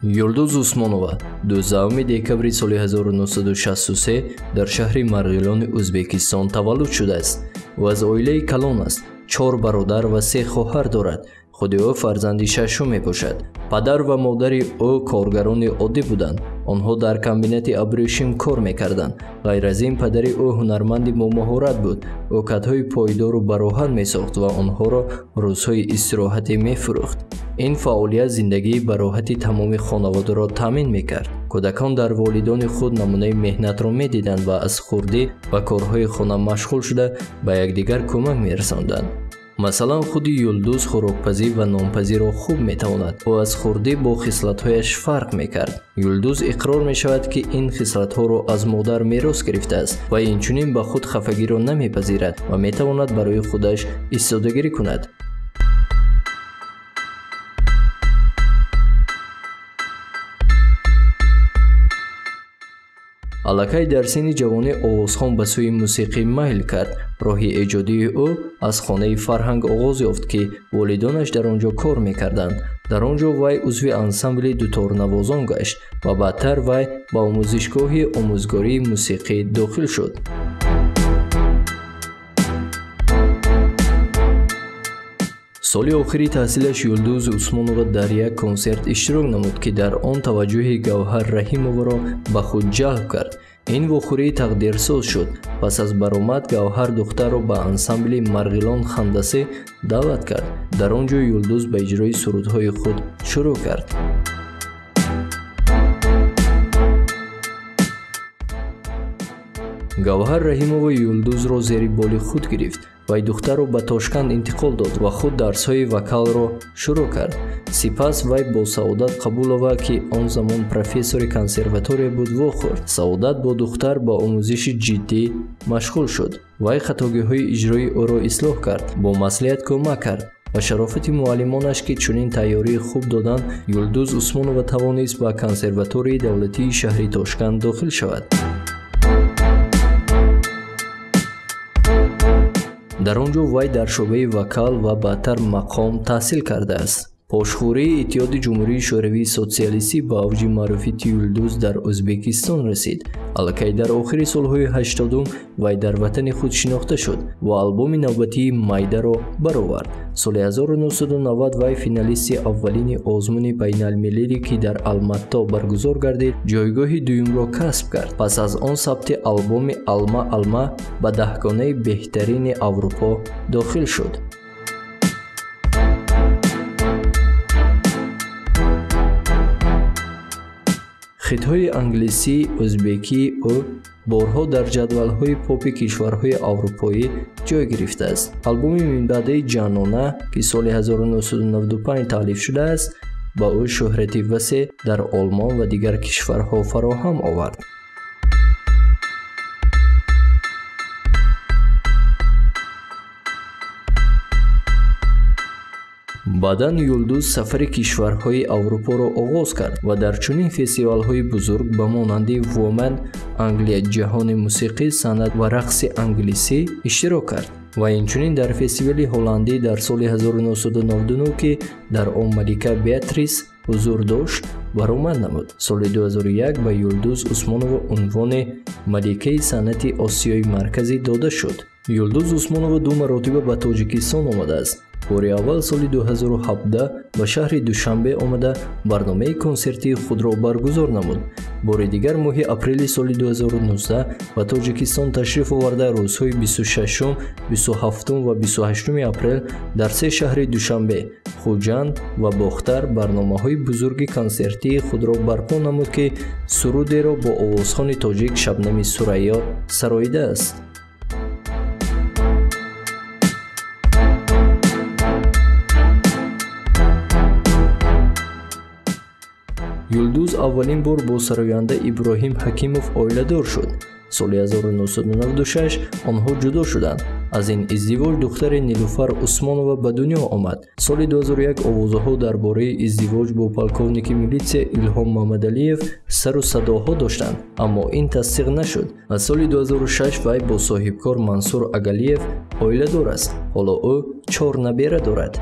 Юлдуз Усмонова 12 декабри соли 1963 дар шаҳри Марғилони Ӯзбекистон таваллуд шудааст. Ӯ аз оилаи калон аст, 4 бародар ва 3 хоҳар дорад. Худи ӯ фарзанди шашум мебошад. Падар ва модари ӯ коргарони оддӣ буданд. Онҳо дар комбинати абрешим кор мекарданд. Ғайр аз ин, падари ӯ ҳунарманди бомаҳорат буд. Ӯ катҳои пойдору бароҳат месохт ва онҳоро рӯзҳои истироҳатӣ мефурӯхт. Ин фаъолият зиндагии бароҳати тамоми хонаводаро таъмин мекард. Кӯдакон дар волидони худ намунаи меҳнатро медиданд ва аз хурдӣ ба корҳои хона машғул шуда ба якдигар кӯмак мерасонданд. Масалан, худи Юлдуз хӯрокпазӣ ва нонпазиро хуб метавонад. Ӯ аз хурдӣ бо хислатҳояш фарқ мекард. Юлдуз иқрор мешавад, ки ин хислатҳоро аз модар мерос гирифтааст ва инчунин ба худ хафагиро намепазирад ва метавонад барои худаш истодагирӣ кунад. Аллакай дар синни ҷавонӣ овозхон ба сӯи мусиқӣ майл кард. Роҳи эҷодии ӯ аз хонаи фарҳанг оғоз ёфт, ки волидонаш дар он ҷо кор мекарданд. Дар он ҷо вай узви ансамбли дуторнавозон гашт ва баъдтар вай ба омӯзишгоҳи омӯзгории мусиқӣ дохил шуд. Соли охири таҳсилаш Юлдуз Усмонова дар як консерт иштирок намуд, ки дар он таваҷҷӯҳи Гавҳар Раҳимоваро ба худ ҷалб кард. Ин вохӯрӣ тақдирсоз шуд. Пас аз баромад Гавҳар духтарро ба ансамбли Марғилон Хандасе даъват кард. Дар он ҷо Юлдуз ба иҷрои сурудҳои худ шурӯъ кард. Гавҳар Раҳимова Юлдузро зери боли худ гирифт. Вай духтарро ба Тошканд интиқол дод ва худ дарсҳои вокалро шурӯъ кард. Сипас вай бо Саодат Қабулова, ки он замон профессори консерватория буд, вохӯрд. Саодат бо духтар ба омӯзиши ҷиддӣ машғул шуд. Вай хатогиҳои иҷроии ӯро ислоҳ кард, бо маслиҳат кӯмак кард. Ба шарофати муаллимонаш, ки чунин тайёрии хуб доданд, Юлдуз Усмонова тавонист ба консерваторияи давлатии шаҳри Тошканд дохил шавад. Дар он ҷо вай дар шӯъбаи вокал ва баъдтар мақом таҳсил кардааст. Пошхӯрии Иттиҳоди Ҷумҳурии Шӯравии Социалистӣ ба авҷи маъруфияти Юлдуз дар Ӯзбекистон расид. Аллакай дар охири солҳои 80 вай дар ватани худ шинохта шуд ва албоми навбатии Майдаро баровард. Соли 1990 вай финалисти аввалини озмуни байналмилалӣ, ки дар Алмато баргузор гардид, ҷойгоҳи дуюмро касб кард. Пас аз он сабти албоми Алма Алма ба даҳгонаи беҳтарини Аврупо дохил шуд. Хитҳои англисӣ, ӯзбекӣ ӯ борҳо дар ҷадвалҳои попи кишварҳои аврупоӣ ҷой гирифтааст. Албоми минбаъдаи Ҷанона, ки соли 1995 таълиф шудааст, ба ӯ шӯҳрати васеъ дар Олмон ва дигар кишварҳо фароҳам овард. Баъдан Юлдуз сафари кишварҳои Аврупоро оғоз кард ва дар чунин фестивалҳои бузург ба монанди Woman, Англия, ҷаҳони мусиқӣ, санъат ва рақси англисӣ иштирок кард ва инчунин дар фестивали ҳолландӣ дар соли 1999, ки дар он малика Беатрис ҳузур дошт, баромад намуд. Соли 2001 ба Юлдуз Усмонова унвони Маликаи санъати Осиёи Марказӣ дода шуд. Юлдуз Усмонова ду маротиба ба Тоҷикистон омадааст. Бори аввал соли 2017 ба шаҳри Душанбе омада барномаи консертии худро баргузор намуд. Бори дигар моҳи апрели соли 2019 ба Тоҷикистон ташриф оварда рӯзҳои 26, 27 ва 28 апрел дар се шаҳри Душанбе, Хуҷанд ва Бохтар барномаҳои бузурги консертии худро барпо намуд, ки сурудеро бо овозхони тоҷик Шабнами Сурайё сароидааст. Юлдуз аввалин бор бо сароянда Иброҳим Ҳакимов оиладор шуд. Соли 1996 онҳо ҷудо шуданд. Аз ин издивоҷ духтари Нилуфар Усмонова ба дунё омад. Соли 2001 овозаҳо дар бораи издивоҷ бо полковники милитсия Илҳом Мамадалиев сару садоҳо доштанд, аммо ин тасдиқ нашуд. Аз соли 2006 вай бо соҳибкор Мансур Агалиев оиладор аст. Ҳоло ӯ 4 набера дорад.